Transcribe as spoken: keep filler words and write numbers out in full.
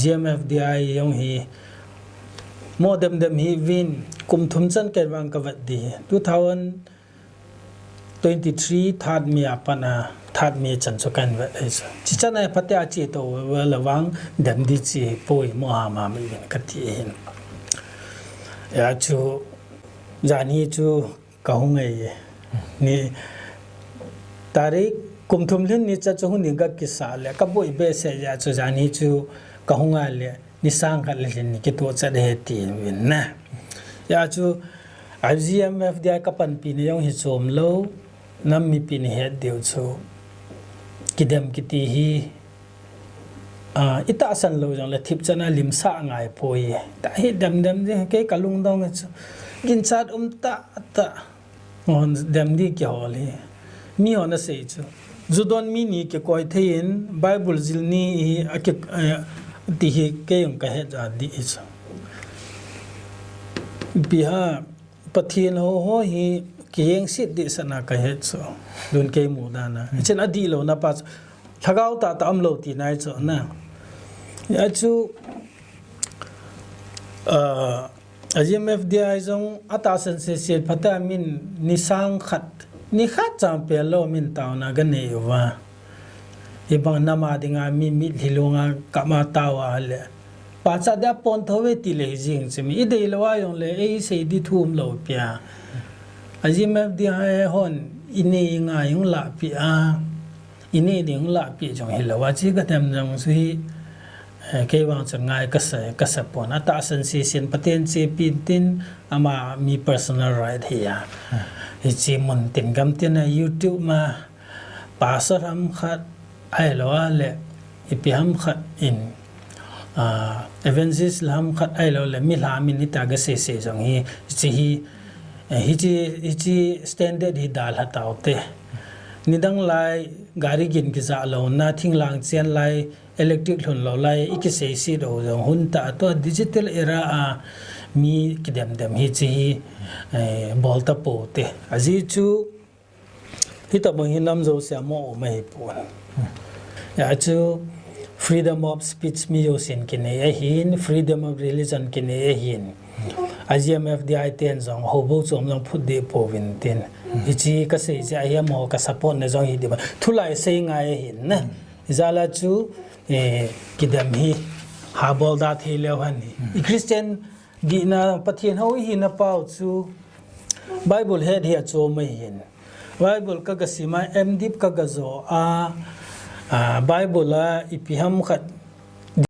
G M F D I jong hi mo dem dem hi vin kum thum chan ken vang ka vet di hi. Two thousand twenty-three third May a pat a third May chan chu kan vet ai chu. Chi chan ai pate a chi to ve le vang dem di chi poi mo ha ma mi vin ka ti hin. Ya chu jan hi chu ka hung ai ni tarik kum thum lhin ni cha chu hun ni ga kisa le ka boi be se ya chu jan hi chu ka hung a le ni sang khat le lhin ni kito cha de he ti vin na. Ya chu I G M F D I ka panpi ni jong hi chom lo, nam mipi ni het deu chu kidem kiti hi, ah, i tahsan lo jong le thip chan a limsah ngai poi. Ta hi dem dem de kei ka lungdong chu ginchat um ta ta. Hon dem di kihol hi. Mi hon a sei chu. Ju don mi ni kikoi thei in Bible jil ni hi a ki, eh, ti hi kei jong ka het ja di hi chu. Pi ha Pathen ho ho hi kiheng sit di sana ka het chu. Dun kei mu dan a. Chin a di lo na pa chu. Lhagao ta ta am lo ti nai chu na. Ya chu, ah, A G M F D I jong a tahsan sese phat a min ni sang khat, ni khat chang pel lo min tauna ga nei uva. Hi bang nam a dinga mi mitlhi lunga kama tau a le. Pa cha dia pon tho ve ti le hi jing chi mi. I dei lo a jong le, ei sei di thum lo pia. A G M F D I hon, i nei ngai hung la pia. I nei ding lah pi jong hi lo a chi ka tem jong chu hi, eh, kei vang chun ngai ka sa, ka sa pon. A tahsan sesen Pathen chepi tin ama mi personal right hi a. Hi chi mun tin gam tin a YouTube ma pastor ham khat ai lo a le ipi ham khat in, ah, evangelist ham khat ai lo le mi hla min ita ga se se jong hi chi hi, eh, hi chi, hi chi standard hi dal ha tau te. Nidang lai gari gin kija lo na, thinglang chen lai, electric lhun lo lai, i kisei si do jong hun ta to digital era a mi kidem dem hi chi hi, eh, bol ta po te. A ji chu, hi ta bang hi nam jo sia mo o mai pon. Ya chu freedom of speech mi jo sin kinei a hin, freedom of religion kinei a hin. A G M F D I ten jong ho bo chom jong phut de po vin tin. Hi chi ka sei chi a hi mo ka support na jong hi di ba. Thu lai sei ngai a hin na. Jala chu, eh, kidem hi ha bol da thei leo han hi. I Christian di na Pathen ho hi na pau chu Bible het hi a chom mai hin. Bible ka ga sim a, M Div ka ga jo a, a, Bible a ipi ham khat